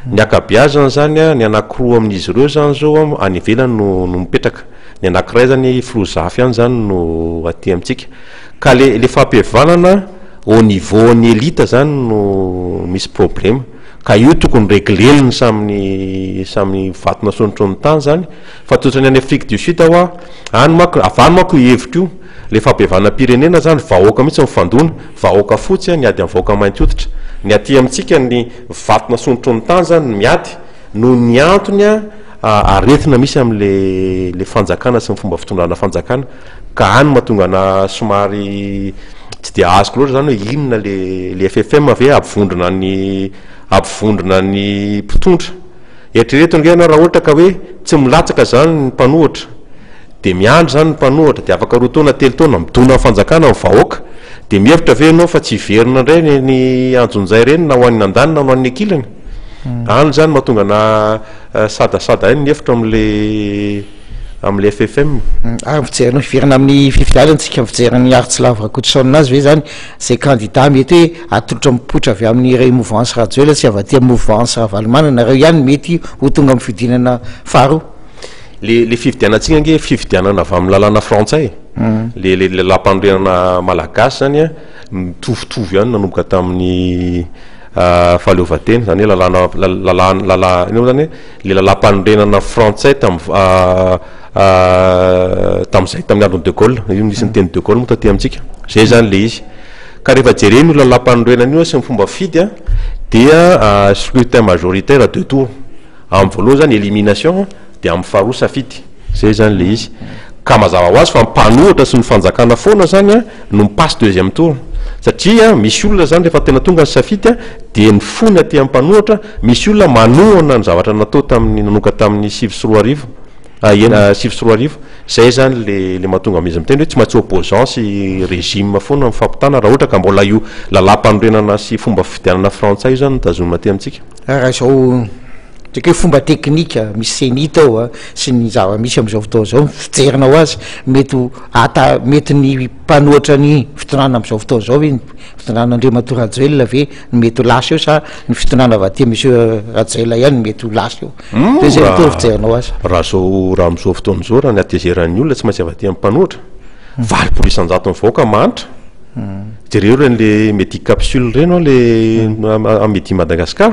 Ny ankabeazany zany an, ny anakiroa amin'izy ireo zany zao an, any ivelany no no mipetraka. Ny anakiray zany filoha Zafy ihany zany no aty amintsika. Ka le le fampihavanana au niveau ny elite zany no misy problema. Ka io tokony regler-ny samy samy vato nasondrotry ny tany zany, fa tsy ohatran'ny any Afrique du Sud hoa, any manko, avy any manko io hevitra io. Le fampihavanam-pirenena zany vahoaka mihitsy mifandona, vahoaka fotsy ny ady amin'ny vahoaka mainty hoditra. Ny aty amintsika ny vato nasondrotry ny tany zany no miady noho ny antony aretina misy amin'le le fanjakana sy ny fomba fitondrana fanjakana. Ka any mahatonga ana somary tsy dia azoko loatra zany hoe inona le le ffm ve hampivondrona ny hampivondrona ny mpitondra. Eritrereto ange ianao raha ohatra ka hoe tsy milatsaka zany ny mpanohitra. Dia miandry izany ny mpanohatra, dia afaka roa taona, telo taona, midona amin'ny fanjakana ny vahoaka. Dia mihevitra ve ianao fa tsy hiverina indray ireny antsonjay ireny na ho an'ny andaniny na ho an'ny ankilany? Any izany mahatonga ana sadasada ahy ny hevitro amin'ilay amin'ilay ffm. Ary ny fijerinao, hiverina amin'ny fifidianana tsika, ny fijerin'i Haritsilavo Rakotosaona azy ve izany, izay kandida mety hoe atolotra mipoitra avy amin'ireo mouvance Rajoelina sy avy aty amin'ny mouvance Ravalomanana, ireo ihany no mety ho tonga amin'ny fihodinana faharoa? Le le fifidianantsika ange fifidianana avy amin'ny lalàna frantsay e. Le le lalàmpanorenana malagasy zany a mitovitovy ihany nanomboka tamin'ny fahaleovantena, zany hoe lalàna lalàna lalà inona moa zany le lalàmpanorenana frantsay tamin'ny tamin'izay tamin'ny andron'i de Gaulle, io nisy niteny de Gaulle moa taty amintsika, zay zany le izy. Ka rehefa jerena io lalàmpanorenana io sy ny fomba fidy a dia scrutin majoritaire deux tours. Amin'ny voalohany zany élimination dia amin'ny faharoa safidy. Zay zany le izy. Ka mazava ho azy fa ny mpanohitra sy ny fanjakana foana zany no mi-passe deuxième tour. Satria misy olona zany rehefa tena tonga ny safidy dia ny fony aty amin'ny mpanohitra, misy olona manohana ny zavatra natao tamin'ny nanomboka tamin'ny 2009, 2009. Zay zany le le mahatonga amin'izy miteny hoe tsy maintsy opposant sy régime foana mifampitana raha ohatra ka mbola io lalàmpanorenana sy fomba fifidianana frantsay io zany no tazomina aty amintsika. Raha izao ndraiky hoe fomba teknika misy cenit ao a, sy ny zava-misy amin'izao fotoana izao, ny fijerinao azy mety ho ata- mety ny mpanohatra ny fitondrana amin'izao fotoana izao ve, ny fitondrana Andriamatoa Rajoelina ve no mety ho lasa eo sa ny fitondrana avy aty Monsieur Rajoelina ihany no mety ho lasa eo? De zay no fijerinao azy. Raha zao raha amin'izao fotoana izao raha ny hatezeran'ny olona tsy maintsy avy aty amin'ny mpanohitra, 80% ny vahoaka mahantra. Jereo ireny le Medi capsule ireny an, le Medi Madagascar.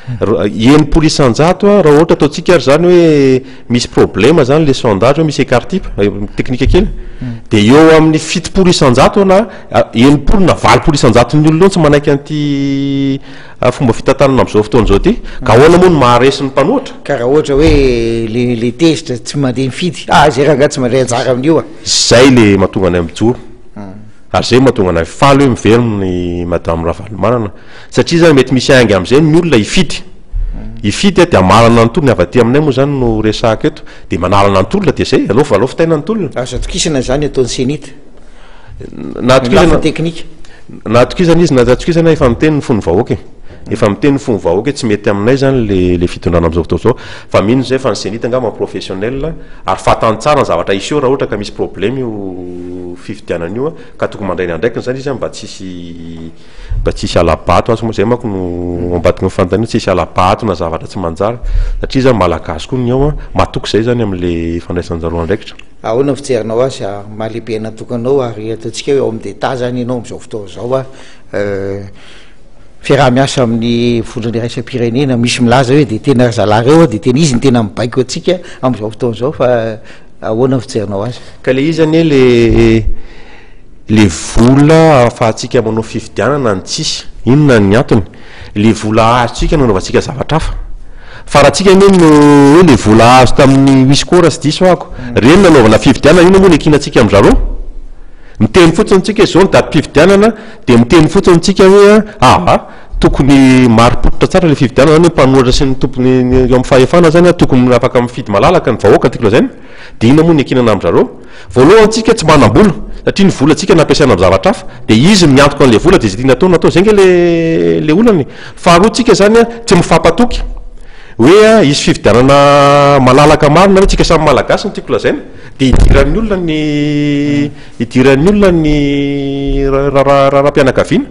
60% an, raha ohatra ataontsika ary zany hoe misy problème zany le sondage hoe misy écart type, teknika kely, de eo amin'ny 70% na 60 na 80 isan-jaton'ny olona eo tsy manaiky an'ity fomba fitantanana amin'izao fotoana izao ity. Ka ahoana moa no maharesy ny mpanohitra? Ka raha ohatra hoe le le tezitra tsy mandeha mifidy, ah zay rangahy tsy mandray anjara amin'io a! Zay le mahatonga anay mijoro. Ary zay mahatonga anay faly hoe miverina i Madame Ravalomanana satria zany mety misy ainga amizay ny olona hifidy, hifidy dia hamarana ny tolona, ny avy aty aminay moa zany no resahako eto, dia manarana ny tolona dia zay, aleo aleo vitaina ny tolona. Azo atokisana izany ataon'ny Cenit? Na atokisana. Ny lafiny teknika. Na atokisana izy na tsy atokisana efa miteny ny fon'ny vahoaka e. Efa miteny ny fon'ny vahoaka hoe tsy mety aminay izany le le fitondrana amin'izao fotoana izao. Fa mino izay fa ny CENIT angamba professionnel ary fantany tsara ny zavatra hiseho raha ohatra ka misy problème io fifidianana io ka tokony mandray ny andraikiny izany izy mba tsy hisy mba tsy hisy hala-bato aza moa izay manko no ambadiky ny fanontaniana tsy hisy hala-bato na zavatra tsy manjary satria izany malagasy koa ny ao matoky izay izany amin'le fandraisan-jareo andraikitra. Ahoana ny fijerinao azy maha lehibe an'antokanao ary ataontsika hoe homme d'Etat zany ianao amin'izao fotoana izao fiaraha-miasa amin'ny vondrona iraisam-pirenena misy milaza hoe de tena ry zalahy reo de tena izy no tena mibaiko antsika amin'izao fotoana izao fa ahoana ny fijerinao azy? Ka le izy anie le Le vola ahafahantsika manao fifidianana no tsisy. Inona ny antony? Le vola azontsika no anaovantsika zavatra hafa. Fa raha tsika anie no hoe le vola azo tamin'ny Wiscor sy diso ahako, reny nanaovana fifidianana, inona moa no ekinantsika amin-dry zareo? Miteny fotsiny tsika hoe zao ny datim-pifidianana, dia miteny fotsiny tsika hoe aa tokony marim-pototra tsara le fifidianana, zany hoe mpanohitra sy ny tompony eo amin'ny fahefana zany tokony afaka mifidy malalaka ny vahoaka tiako lazaina. Dia inona moa ny ekinana amin-dry zareo? Voalohany tsika tsy manam-bola satria ny vola tsika nampiasaina amin'ny zavatra hafa dia izy no miantoka an'ilay vola dia izay tiany atao no atao, izay ange le le olana e. Faharoa tsika izany an tsy mifampatoky hoe an hisy fifidianana malalaka marina ve, tsika samy malagasy no tiako lazaina, dia idiran'ny olona ny idiran'ny olona ny raharaha raharaham-pianakaviana.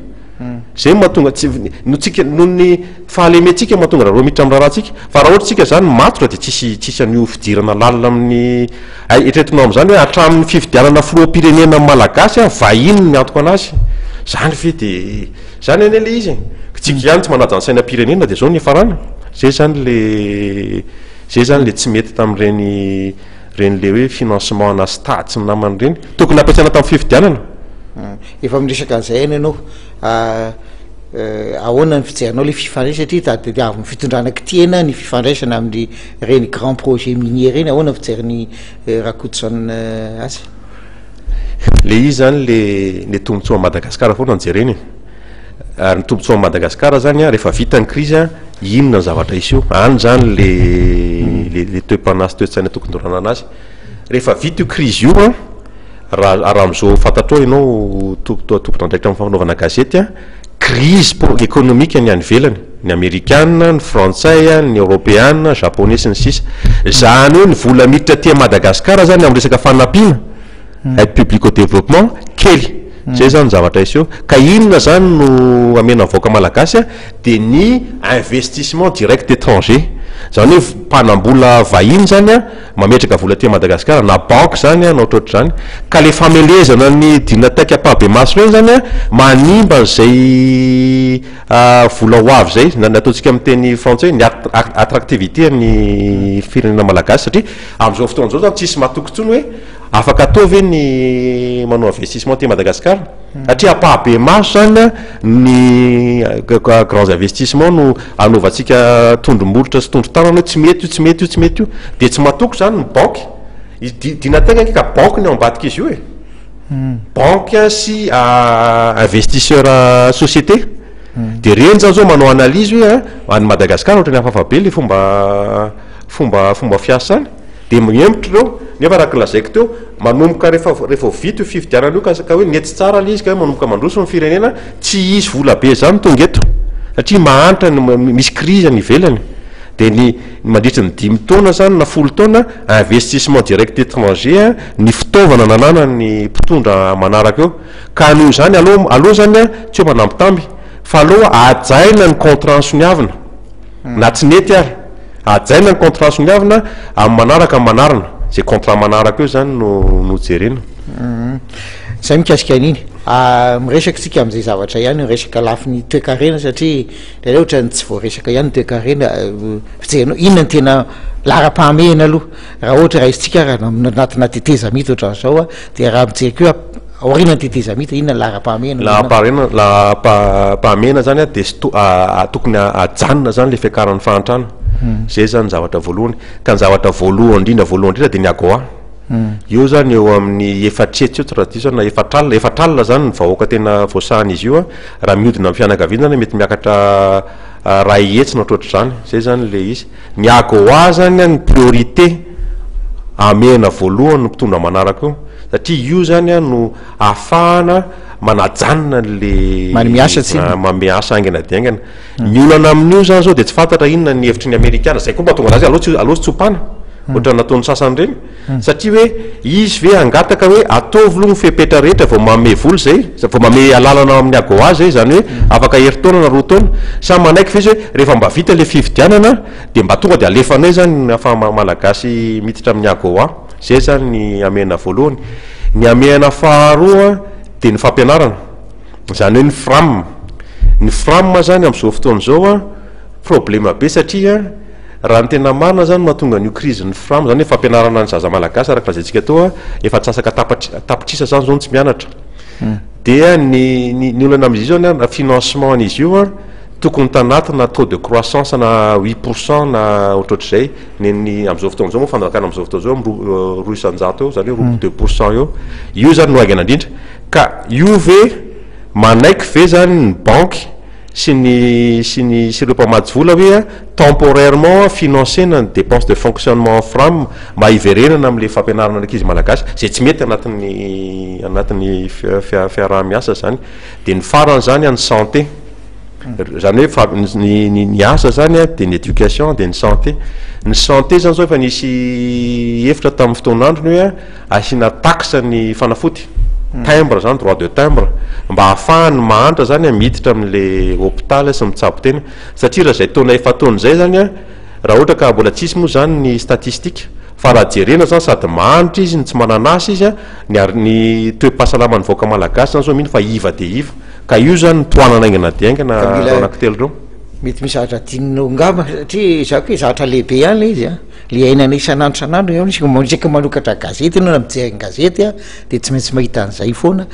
Izay no mahatonga tsy no tsika noho ny fahalementsika mahatonga nareo miditra amin'ny raharahantsika. Fa raha ohatra tsika izany matotra dia tsisy tsisy an'io fidirana lalina amin'ny Hay eritreretinao amin'izany hoe hatramin'ny fifidianana filoham-pirenena malagasy an, vahiny no miantoka anazy. Izany ve dia izany anie ilay izy e. Tsika ihany tsy manaja ny sainam-pirenena dia izao no hiafarana. Izay izany ilay izay izany ilay tsy mety tamin'ireny ireny ilay hoe financement ana stade sy ny namany ireny. Tokony nampiasaina tamin'ny fifidianana. Efa miresaka an'izay ihany ianao. Ahoana ny fijerinao ilay fifandraisana satria tadiavin'ny fitondrana kitihina ny fifandraisana amin'ny Ireny grand projet minier ireny ahoana fijerin'i Rakotoson azy? Le izy zany le le tombotsoan'i Madagasikara foana no jerena e. Ary ny tombotsoan'i Madagasikara zany an, rehefa vita ny krizy an, inona ny zavatra hiseho? Any zany le le le toe-panahy sy toe-tsaina tokony hitondrana anazy. Rehefa vita io krizy io an, raha raha amin'izao fantatrao ianao tompo- tompon'andraikitra amin'ny fanaovana gazety an, Crise économique ny any ivelany, ny amerikana, ny frantsay, ny eoropeana, japonais sy ny sisa. Zany hoe ny vola miditra aty Madagascar zany amin'ny resaka fanampiana, aide publique au développement, kely. Zay zany ny zavatra hiseho. Ka inona zany no amena ny vahoaka malagasy dia ny investissement direct étranger. Zany hoe mpanambola vahiny zany mametraka vola aty Madagasikara na banky zany na ohatrohatr'izany ka le famelezana ny Dynatec ampahibemaso ireny zany manimba an'izay vola ho avy izay na ny ataontsika amin'ny teny frantsay ny attractivité an'ny firenena malagasy satria amin'izao fotoana izao zany tsisy matoky intsony hoe afaka atao ve ny manao investissement aty Madagasikara Satria ampahabemaso zany ny grands investissements no anaovantsika tondro-molotra sy tondro-tanana hoe tsy mety io, tsy mety io, tsy mety io. Dia tsy matoky zany ny banky. I Dinatek ange ka banky ny ao ambadik'izy io e. Banky sy investisseur société. Dia ireny zany zao manao analyse hoe any Madagascar ohatran'ny hafahafa be le fomba fomba fomba fiasa any. Dia mihemotra ireo, nefa araka ny lazaiko teo, manomboka rehefa rehefa vita io fifidianana io ka ka hoe nety tsara ilay izy ka hoe manomboka mandroso ny firenena, tsy hisy vola be izany tonga eto satria mahantra ny misy crise any ivelany. Dia ny mandritra ny dimy taona izany na folo taona, investissement direct étranger ny fitaovana nananan'ny mpitondra manaraka eo. Ka noho izany aleo aleo izany tsy hoe manambitamby fa aleo hajaina ny contrat nosoniavina. Na tsy nety ary. Hajaina ny contrat soniavina amin'ny manaraka ny manarina. Izay contrat manaraka eo izany no no jerena. Izay mikasika an'iny. Miresaka isika amin'izay zavatra ihany, miresaka lafiny toekarena satria indraindray ohatran'ny tsy voaresaka ihany ny toekarena. Fijerinao, inona no tena laharam-pahamehana aloha? Raha ohatra raisintsika ary anatina tetezamita ohatran'izao dia raha mijery koa aorianan'ny tetezamita, inona ny laharam-pahamehana? Laharam-pahamehana, laharam-pahamehana zany dia sto- tokony ajanona zany le fiakaran'ny fahantrana. Zay zany ny zavatra voalohany. Ka ny zavatra voalohany indrindra voalohany indrindra dia ny AGOA. Eo zany eo amin'ny efatra hetsy eo tsy raha diso aho na efatra alina, efatra alina zany ny vahoaka tena voasahan'izy io an. Raha mihodina amin'ny fianakaviana zany mety miakatra iray hetsy na ohatrohatr'izany. Zay zany le izy. Ny AGOA zany an ny priorité hamehana voalohany ny mpitondra manaraka eo. Satria io zany an no ahafahana manajanona an'le Manome asa tsinona. Manome asa haingana dia haingana. Ny olana amin'io zany zao dia tsy fantatra inona ny hevitry ny amerikana, zay koa mahatonga anazy aleo tsy aleo tsy tsopana ohatran'ny nataon'ny sasany ireny. Satria hoe izy ve hangataka hoe ataovy aloha ny fepetra rehetra vao manome vola izay, vao manome alalana amin'ny AGOA izay, izany hoe afaka herintaona na 2 taona, sa manaiky ve izy hoe rehefa mba vita ilay fifidianana dia mba tonga dia alefanay izany ny ahafahan'ny Malagasy miditra amin'ny AGOA. Izay izany ny hamehana voalohany. Ny hamehana faharoa dia ny fampianarana, izany hoe ny Fram. Ny Fram izany amin'izao fotoana izao problema be satria Raha ny tena marina zany mahatonga an'io crise ny fram zany hoe fampianarana ny zaza malagasy araka lazaintsika teo a, efa antsasaka tapitrisa zany zao no tsy mianatra. Dia ny ny ny olana amin'izy io zany a, financement an'izy io a, tokony tanatina taux de croissance na 8% na ohatrohatr'izay, ny ny amin'izao fotoana izao moa fanjakana amin'izao fotoana izao amin'ny roa 2% eo, zany hoe roa 2% eo, io zany no haingana indrindra. Ka io ve manaiky ve zany ny banky sy ny sy ny sy ireo mpamatsy vola hoe temporairement financer-na ny dépenses de fonctionnement fram mba hiverenana amin'ilay fampianarana ny ankizy malagasy izay tsy mety anatin'ny anatin'ny fiaraha-miasa izany. Dia ny farany izany ny santé. Izany hoe fa ny ny ny asa izany dia ny éducation dia ny santé. Ny santé izany izao efa nisy hevitra tamin'ny fotoan'androny hoe asiana taxe ny fanafody, timbre zany, droit de timbre, mba ahafahan'ny mahantra zany miditra amin'le hôpital sy mitsabo tena, satria raha izay taona efa taona izay zany an, raha ohatra ka mbola tsisy moa zany ny statistique, fa raha jerena zany sady mahantra izy no tsy manana asa izy an, ny ary ny toe-pahasalaman'ny vahoaka malagasy zany zao mino fa iva dia iva, ka io zany no tohanana haingana dia haingana Ka mila ireo anankitelo ireo. Mety misy zavatra adinonao angamba satria za koa zavatra lehibe ihany le izy an. Le iainana isan'andro isan'andro eo isika isaky manokatra gazety ianao na mijery ny gazety a de tsy maintsy mahita an'izay foana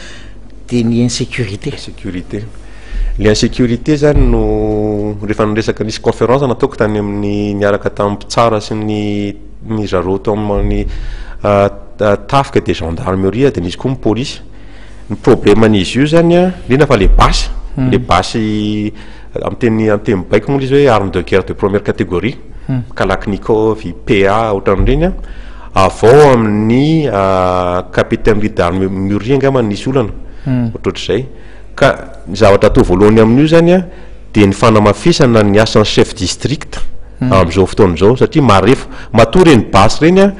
de ny insécurité. Insécurité. Le insécurité zany no rehefa niresaka nisy conférence nataoko tany amin'ny niaraka tamin'ny mpitsara sy ny ny zareo tao amin'ny tafika de gendarmerie de nisy koa ny polisy. Ny probleman'izy io zany a, indrindra fa le basy, le basy amin'ny teny amin'ny teny baiko moa le izy hoe arme de guerre de première catégorie. Kalachnikov, PA ohatran'ireny an, avy ao amin'ny capitaine d'armurerie angamba no nisy olana, ohatrohatr'izay. Ka ny zavatra atao voalohany amin'io zany an, dia ny fanamafisana ny asan'ny chef district amin'izao fotoana izao satria marefo. Matoa ireny basy ireny an,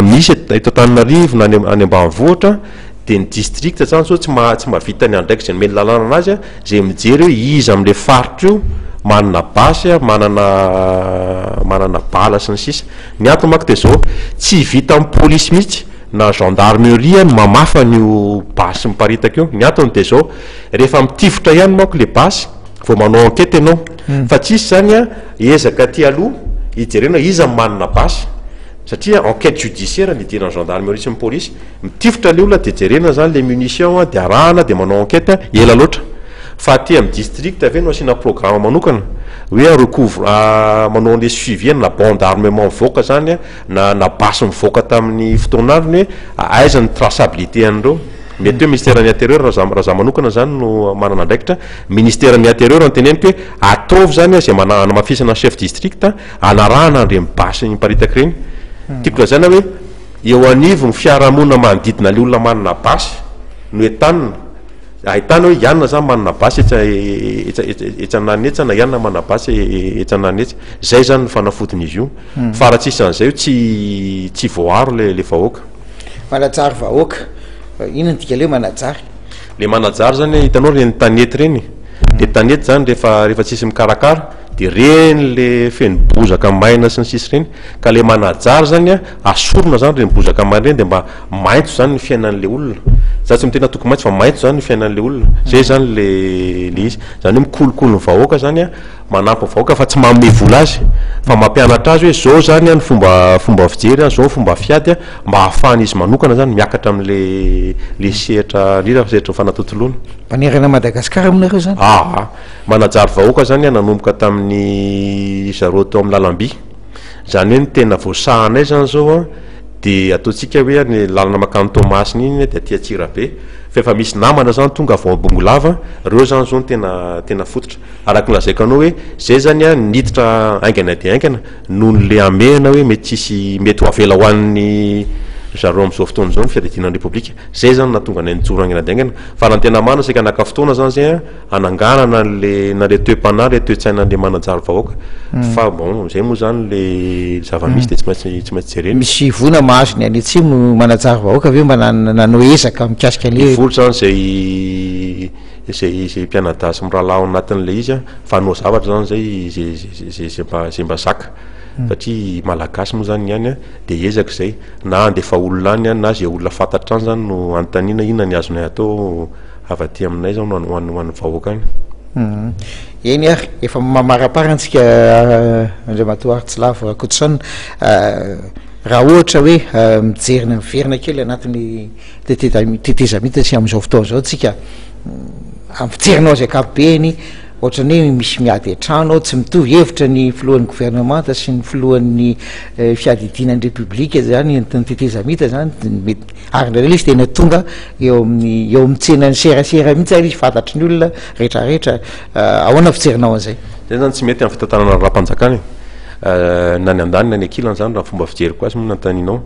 misy eto Antananarivo na any any ambanivohitra, dia ny district zany zao tsy maha tsy mahavita ny andraikitra izay nomen'ny lalàna anazy an, izay mijery hoe iza amin'ilay faritra io manana basy an, manana manana bala sy ny sisa. Ny antony manko dia izao, tsy vitan'ny polisy mihitsy na gendarmerie no mamafa an'io basy miparitaka io, ny antony dia izao, rehefa mitifitra ihany manko ilay basy vao manao enquête ianao, fa tsisy izany an ezaka aty aloha hijerena hoe iza no manana basy, satria enquête judiciaire no idiran'ny gendarmerie sy ny polisy. Mitifitra le olona de jerena zany le munition de arahana de manao enquête ela loatra fa aty amin'ny district ve no asiana programme manokana hoe recouvre manao an'le suivi na bon d'armement mivoaka zany na na basy mivoaka tamin'ny fotoan'androny hoe aiza ny traçabilité an'ireo mety hoe ministère ny intérieur raha za raha za manokana zany no manana andraikitra ministère ny intérieur no teneniko hoe ataovy zany zay mana hanamafisana chef district anarahana an'ireny basy miparitaka ireny tiako lazaina hoe Eo anivon'ny fiarahamonina manodidina ilay olona manana basy no entanina, ahitana hoe ianona zany manana basy etsy etsy etsy ananona etsy na ianona manana basy etsy ananona etsy. Zay zany no fanafodin'izy io. Fa raha tsisy an'izay io tsy tsy voaaro le le vahoaka. Manajary vahoaka. Inona ny dikan'ilay hoe manajary? Le manajary zany hitanao ireny tanety ireny, le tanety zany rehefa rehefa tsisy mikarakara de ireny le feno bozaka maina sy ny sisa ireny, Ka le manajary zany a, asorina zany reny bozaka maina reny de mba maitso zany ny fiainan'le olona. Za tsy miteny atoko maitso fa maitso zany ny fiainan'le olona. Zay zany le le izy. Zany hoe mikolokolo ny vahoaka zany a, manampy ny vahoaka fa tsy manome vola azy fa mampianatra azy hoe zao zany a ny fomba fomba fijery a, zao ny fomba fiady a, mba ahafahan'izy manokana zany miakatra am'le le sehatra indrindra fa sehatry ny fanatontoloana. Manerana Madagasikara moa nareo zany? Aa! Manajary vahoaka zany a nanomboka tamin'ny zareo teo amin'ny lalamby. Izany hoe ny tena voasahanay izany izao an, dia ataontsika hoe ny lalana mankany Toamasina iny dia aty Antsirabe, fa efa misy namana izany tonga avy ao Bongolava, ireo izany izao no tena tena fototra. Araka ny lazaiko anao hoe izay izany an niditra haingana dia haingana noho ny le hamehana hoe mety tsisy mety ho avela ho an'ny zareo amin'izao fotoana izao ny fiadidiana ny Repoblika. Zay zany nahatonga anay nijoro haingana dia haingana. Fa raha ny tena marina saika naka fotoana zany zay an, hananganana an'le na le toe-panahy, le toe-tsaina an'le manajary vahoaka. Fa bon, zay moa zany le zava-misy dia tsy maintsy tsy maintsy jerena. Misy voina mahazo ny any atsimo manajary vahoaka ve mba nanao ezaka mikasika an'le. Hivory zany zay zay zay mpianadahy sy mirahalahy ao anatin'le izy an, fa hanao zavatra zany zay zay zay zay mba zay mba zaka. Satria malagasy moa zany ny any an, dia ezaka izay. Na handefa olona any na izay olona fantatra any zany no anontaniana inona ny azonay atao avy aty aminay zao no ho an'ny ho an'ny vahoaka any. Eny ary, efa mamaraparana antsika Andriamatoa Haritsilavo Rakotoson, raha ohatra hoe mijerina miverina kely anatin'ny tetezamita sy amin'izao fotoana izao tsika, amin'ny fijerinao azy ankapobeny, Ohatran'ny hoe misy miady an-trano ao, tsy mitovy hevitra ny filohan'ny governemanta sy ny filohan'ny fiadidiana ny repoblika zany, ny tetezamita zany, mety ary indraindray ilay izy tena tonga eo amin'ny eo amin'ny tsenan'ny serasera mihitsy ary izy fantatry ny olona rehetrarehetra. Ahoana fijerinao an'izay? Zay zany tsy mety amin'ny fitantanana raharaham-panjakana e. Na ny andaniny na ny ankilany zany raha ny fomba fijeriko azy moa no anontanianao.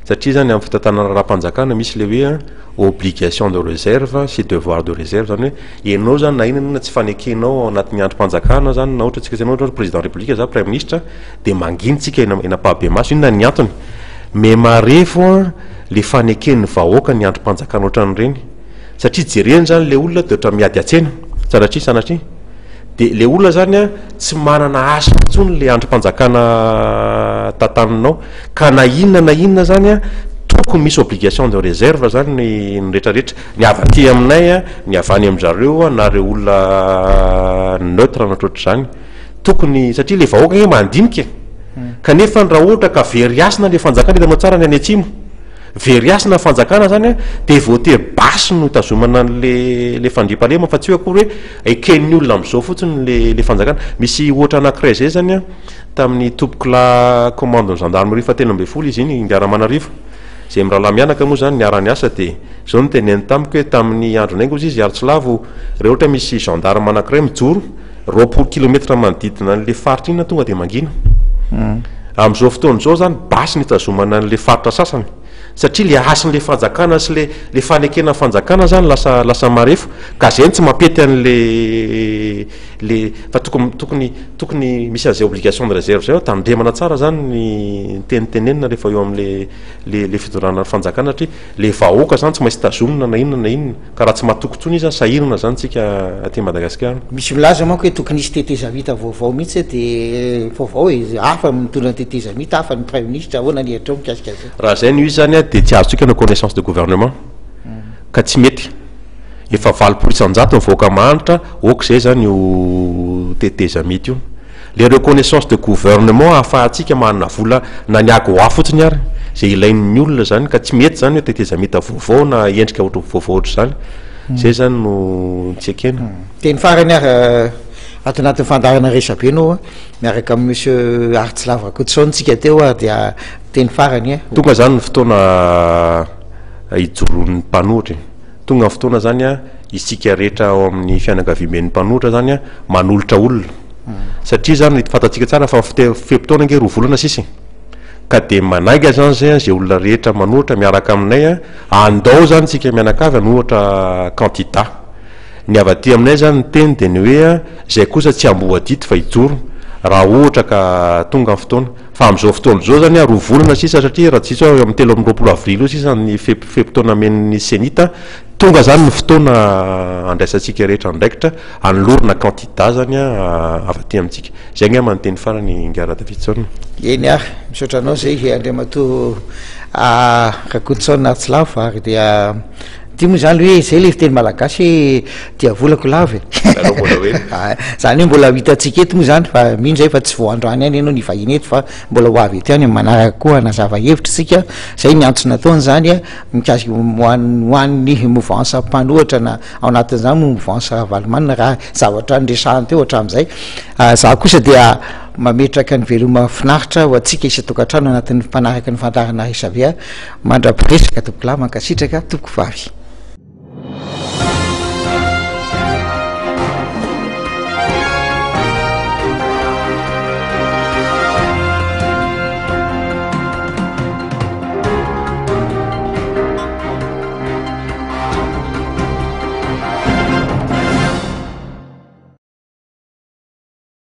Satria zany amin'ny fitantanana raharaham-panjakana misy le hoe obligation de réserve sy devoir de réserve, zany hoe Ianao zany na inona inona tsy fanekenao ao anatin'ny andrim-panjakana zany na ohatra tsika tsy ohatra président république za praiminisitra de manginy tsika eny eny ampahibemaso inona ny antony? Mais marefo an le faneken'ny vahoaka ny andrim-panjakana ohatran'ireny satria jerena zany le olona de ohatra miady an-tsena sanatria sanatria de le olona zany an tsy manana hasina intsony le andrim-panjakana tantaninao ka na inona na inona zany an tokony misy obligation de réserve zany ny retraretra Ny avy aty aminay, ny avy any amin-dry zareo na ireo olona neutre na ohatrohatr'izany. Tokony, satria ilay vahoaka ange mandinika e. Kanefa raha ohatra ka very hasina ilay fanjakana, hitanao tsara ny any atsimo, very hasina ny fanjakana zany an, dia voatery basy no hitazomana an'ilay ilay fandriampahalemana fa tsy hoe akory hoe eken'ny olona amin'izao fotsiny ilay ilay fanjakana. Misy ohatra anankiray izay zany an, tamin'ny tompokolahy commande-n'ny gendarmerie fahatelo ambin'ny folo izy iny, Ingahy Ramanarivo. Izay mirahalahy mianaka moa izany niara-niasa dia izao no teneniny tamiko hoe tamin'ny andronay ngozy izy ary tsy lavo raha ohatra misy gendarme anankiray mijoro 20 kilomètre manodidina an'ilay faritra iny tonga dia mangina. Amin'izao fotoana izao izany basy no itazomana an'ilay faritra sasany satria ilay hasin'ilay fanjakana sy ilay ilay fanekena ny fanjakana izany lasa lasa marefo ka izay no tsy mampety an'ilay le fa tokony tokony tokony misy an'izay obligation de réserve zay ao, tandremana tsara zany ny teny tenenina rehefa eo am'le le le fitondrana ny fanjakana satria le vahoaka zany tsy maintsy tazomina na inona na inona ka raha tsy matoky intsony izy an sahirana zany tsika aty Madagasikara. Misy milaza manko hoe tokony hisy tetezamita vaovao mihitsy de vaovao e, hafa ny mitondra ny tetezamita, hafa ny praiminisitra, ahoana ny hevitrao mikasika an'izay? Raha zay no izy zany an de tsy azontsika ny reconnaissance de gouvernement ka tsy mety. Efa 80% ny vahoaka mahantra, ok zay zany io tetezamita io. Le reconnaissance de gouvernement ahafahantsika manana vola na ny agoa fotsiny ary, zay ilain'ny olona zany ka tsy mety zany hoe tetezamita vaovao na endrika ohatry vaovao ohatr'izany. Zay zany no tsy ekena. Teny farany ary ato anatin'ny fandaharana resabe ianao miaraka amin'i Monsieur Haritsilavo Rakotoson tsika teo ary dia teny farany. Tonga zany ny fotoana hijoroan'ny mpanohitra e. Tonga ny fotoana zany an, isika rehetra ao amin'ny fianakaviamben'ny mpanohitra zany an, manolotra olona. Satria zany fantatsika tsara fa fe-potoana ange 2 volana sisa e. Ka dia manainga zany zay an, zay olona rehetra manohitra miaraka aminay an, andao zany tsika mianakavy hanohitra candidat. Ny avy aty aminay zany ny teny dia ny hoe an, zay kosa tsy hamboa-dity fa hijoro raha ohatra ka tonga ny fotoana. Fa amin'izao fotoana izao izany 2 volana sisa satria raha tsy diso aho eo amin'ny 23 avril eo sisa ny fe-potoana amen'ny Cenit, tonga izany ny fotoana andraisantsika rehetra andraikitra hanolorana candidat izany avy aty amintsika. Izay angamba ny teny farany Ingahy Radavidson. Eny ary, misaotra anao izay Andriamatoa Rakotoson Haritsilavo ary dia Ty moa zany hoe zay le fiteny malagasy hoe diavolako lava e. Aleo mbola ho ela. Ah, zany hoe mbola ho hitantsika eto moa zany fa mino zay fa tsy vao androany ihany ianao nivahiny eto fa mbola ho avy eto ihany amin'ny manaraka koa hanazava hevitra isika. Zay ny antso nataony zany a, mikasika ho an'ny ho an'ny mouvance mpanohitra na ao anatin'izany moa mouvance Ravalomanana raha zavatra niresahany teo hatramin'izay. Ah, za kosa dia mametraka ny veloma finaritra ho antsika isan-tokantrano anatin'ny mpanaraka ny fandaharana Resabe. Mandra-piresaka tompokolahy, mankasitraka tompokovavy.